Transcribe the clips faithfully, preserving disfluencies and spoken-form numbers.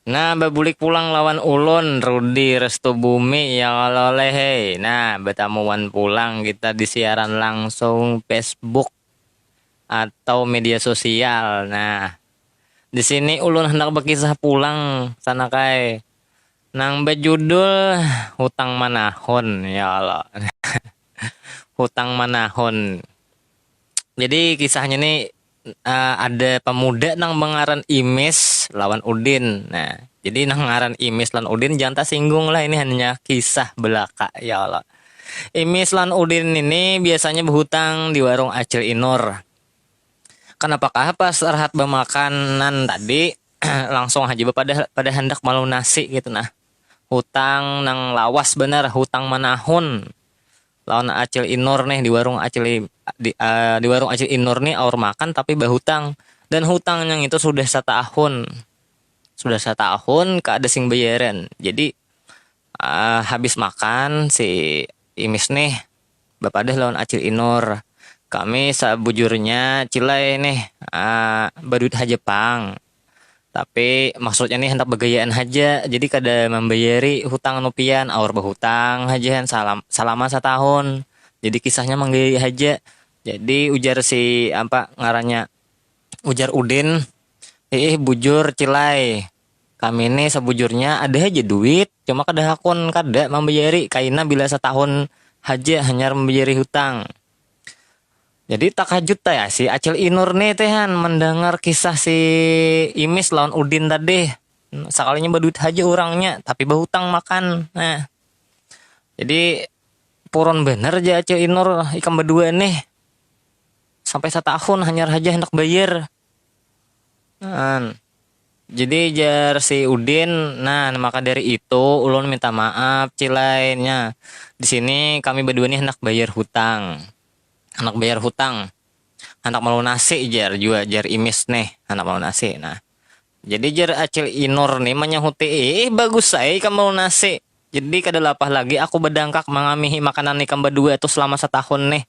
Nah, babulik pulang lawan ulun, Rudi Restu Bumi, ya Allah leh, hei. Nah, batamuan pulang kita di siaran langsung Facebook atau media sosial. Nah, di sini ulun hendak berkisah pulang, sanak ai. Nang bajudul Hutang Manahun, ya Allah. Hutang Manahun. Jadi, kisahnya ni, eh, ada pemuda nang bengaran Imis lawan Udin. Nah, jadi nang ngaran Imis lawan Udin jangan tasinggung lah, ini hanya kisah belaka, ya Allah. Imis lawan Udin ini biasanya berhutang di warung Acil Inur. Kenapakah pas rahat bemakanan tadi, langsung aja pada, pada hendak melunasi gitu nah. Hutang nang lawas benar, hutang manahun. Lawan Acil Inur nih di warung Acil I-, di, eh, di warung Acil Inur nih aur makan tapi bahutang. Dan hutang yang itu sudah setahun. Sudah setahun kada sing bayaran. Jadi, eh, habis makan si Imis nih bapadah lawan Acil Inur. Kami sabujurnya cilai nih, eh, baduit haja pang. Tapi maksudnya nih hendak begayaan haja, jadi kada membayari hutang nupian, aur bahutang haja salam, salama satahun. Jadi kisahnya menggayai haja. Jadi ujar si apa ngarannya, ujar Udin, "Ih, bujur, Cilai. Kami ni sabujurnya ada haja duit, cuma kada hakun kada mambayari, kaina bila satahun haja hanyar mambayari hutang." Jadi takajut ya si Acil Inur nih tehan mendengar kisah si Imis lawan Udin tadi. Sakalinya baduit haja urangnya, tapi bahutang makan. Nah, jadi purun bener ja Acil Inur ikam berdua nih. Sampai satahun hanyar haja hendak bayar. Nah, jadi jar si Udin, "Nah, maka dari itu ulun minta maaf, Cilai. Nya, di sini kami berdua nih hendak bayar hutang. Hendak bayar hutang. Hendak melunasi," jar jua, jar Imis nih, "hendak melunasi." Nah, jadi jar Acil Inur nih menyahuti, "Ih, bagus ai ikam melunasi. Jadi kada lapah lagi aku bedangkak mangamihi makanan ikam berdua tuh selama setahun nih."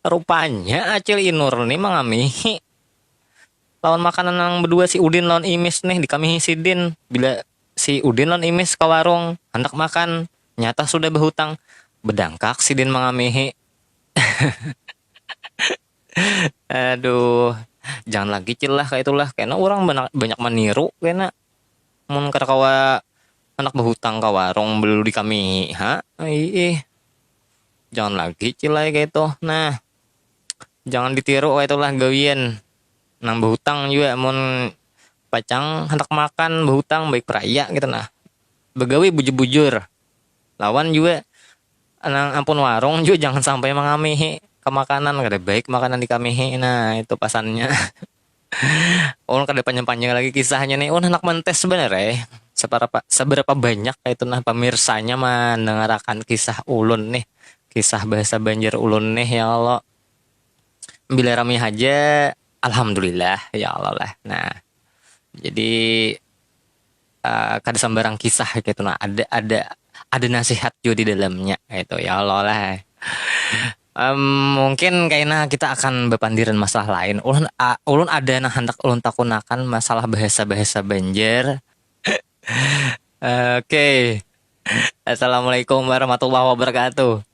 Rupanya Acil Inur nih mangamihi lawan makanan nang berdua si Udin lawan Imis nih dikamihi sidin. Bila si Udin lawan Imis ke warung, hendak makan, nyata sudah berhutang. Bedangkak sidin mangamihi. Aduh, jangan lagi Cil lah kayak itulah. Karena orang banyak, banyak meniru kena. Mun kada kawa anak berhutang ke warung belum dikamihi, ha? Ih, jangan lagi Cil lah kayak itu. Nah, jangan ditiru kayak itulah gawian. Nang berhutang juga mun pacang hendak makan berhutang baik peraya gitu nah. Begawi bujur-bujur. Lawan juga nang ampun warung juga jangan sampai mangamihi ke makanan, kada baik makanan dikamihi. Nah, itu pasannya. Ulun kada panjang-panjang lagi kisahnya nih. Ulun hendak mentes sebenarnya eh. Seberapa, seberapa banyak itu nah pemirsanya mendengarkan kisah ulun nih. Kisah bahasa Banjar ulun nih ya Allah. Bila rami haja, alhamdulillah ya Allah lah. Nah, jadi eh, kada sembarang kisah gitu nah. Ada, ada, ada nasihat juga di dalamnya gitu ya Allah lah. Em, mungkin kayaknya kita akan berpandiran masalah lain. Ulun, a- ulun ada nang hendak ulun takunakan masalah bahasa-bahasa Banjar. Oke. Assalamualaikum warahmatullahi wabarakatuh.